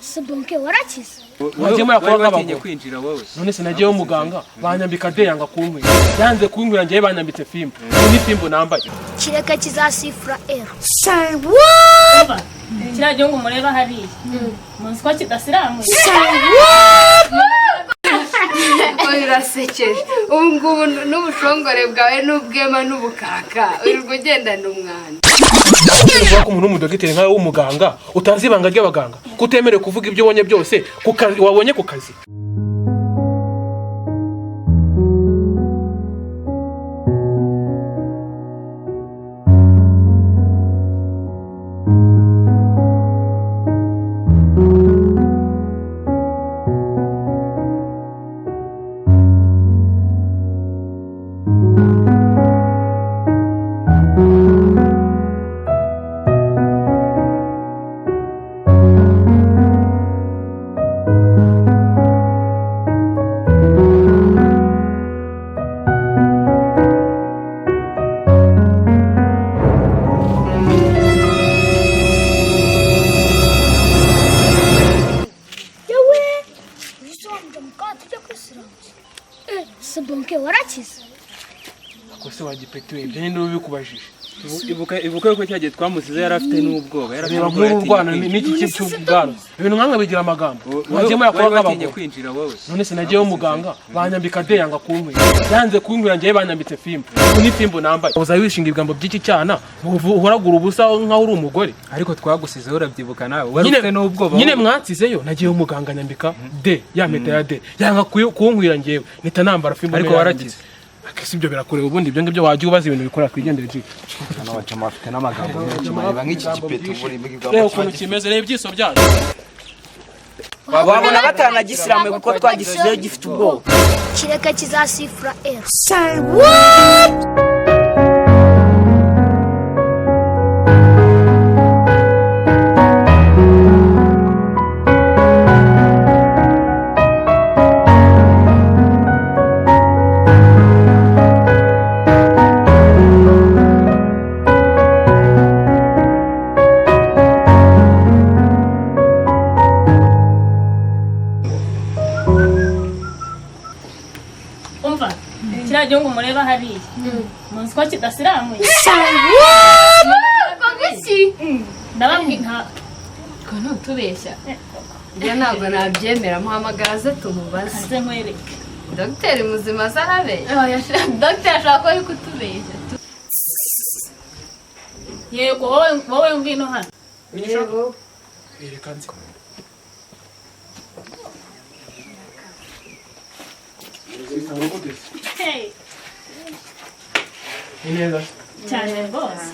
Sebonke warakize. Wagiye murakora Wari watinye nk'abagore. kwinjira wowe. None se nagiyeyo muganga banyambika de, yanga kunkwira, yanze kunkwira, ngewe banyambitse fimbo. Iyi ni fimbo nambaye. Kireka kizasifura ero. Umva, kiriya gihugu mureba hariya, muzi ko kidasiramuye? Oya, urasekeje ubu ngubu n'ubushongore bwawe n'ubwema n'ubukaka, wirirwa ugendana umwanda. Uvuga ko umuntu w'umudogiteri nkawe w'umuganga utazi ibanga ry'abaganga, ko utemerewe kuvuga ibyo ubonye byose ku kazi, wabonye ku kazi. Yewe, uzisobanura mu kato tujya kwisiramutsa. Sebonke warakize. Ako se wagipetiwe, ibyo ninde ubikubajije? Ibuka, ibuka yuko cyagiye twamusize yari afite n'ubwoba, yari afite Reba ubwoba, nk'uru yatinye rwana kwinjira. n'iki cy'ubwanwa, ibintu nkamwe bigira amagambo. Wagiye murakora Wari watinye nk'abagore. kwinjira wowe. None se nagiyeyo muganga banyambika de, yanga kunkwira, yanze kunkwira, ngewe banyambitse fimbo. Iyi ni fimbo nambaye. Uza wishinga ibigambo by'iki cyana uhoragura ubusa nkaho uri umugore. Ariko twagusizeho, urabyibuka nawe, wari ufite n'ubwoba Nyine wowe. mwansizeyo, nagiyeyo muganga nyambika de, ya mpeta ya de yanga kunkwira, ngewe mpita nambara fimbo. Ariko niyo warakize. yanyambitse. Akese ibyo birakureba ubundi, ibyo ngibyo wajya ubaza ibintu bikora, twigendere ji. Hano bacama bafite n'amagambo menshi, mareba nk'iki gipeti ubu Reba ukuntu kimeze, reba ibyiso byacu. Wabona batanagisiramuye kuko twagisizeyo gifite ubwoba. Kireka kizasifura ero. Umva, kiriya gihugu mureba hariya, muzi ko kidasiramuye? Ndababwira nta Ko ntutubeshya, ibyo ntabwo nabyemera. Muhamagara aze tumubaze. Kaze nkwereke. Dogiteri muzima aze arabeshya? Dogiteri ashobora kuba ari kutubeshya. Yego, wowe, wowe ngwino hano. Yego. Reka nzi. Hey, Ni neza. Cyane rwose.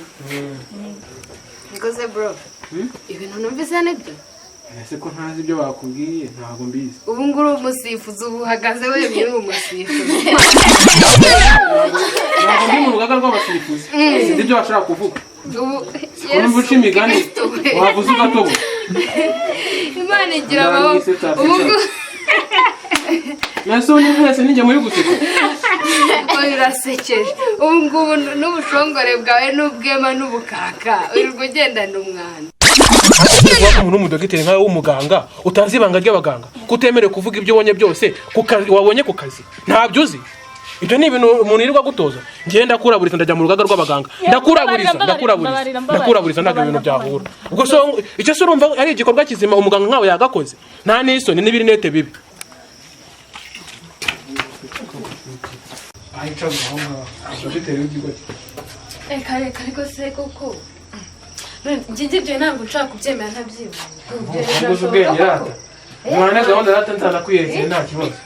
Nikoze bro, ibintu numvise nibyo? Ese ko ntazi ibyo bakubwiye? Ntabwo mbizi. Ubu ngubu uri umusifuzi, ubu uhagaze wemye uri umusifuzi. Ntabwo ndi mu rugaga rw'abasifuzi, sinzi ibyo bashobora kuvuga. Ubu Urumva uca imigani. Kristo we. Wavuze ugatobo. Imana igira amaboko ubu ngubu. Mwese ubu ni mwese nijye muri guseka. Oya, urasekeje ubu ngubu n'ubushongore bwawe n'ubwema n'ubukaka, wirirwa ugendana umwanda. Uvuga ko umuntu w'umudogiteri nkawe w'umuganga utazi ibanga ry'abaganga, ko utemerewe kuvuga ibyo ubonye byose ku kazi, wabonye ku kazi, ntabyo uzi. Ibyo ni ibintu umuntu yirirwa agutoza? Ngewe ndakuraburiza, ndajya mu rugaga rw'abaganga. Ndakuraburiza, ndakuraburiza, ndakuraburiza. Ntabwo ibintu byahura ubwo. So icyo se urumva ari igikorwa kizima umuganga nkawe yagakoze? Nta n'isoni n'ibirinete bibi. Reka, reka, ariko se koko njye ibyo ntabwo nshobora kubyemera ntabyibona. Uzi ubwenge rata, mwana, gahunda rata, nzanakwiyerekeye, nta kibazo.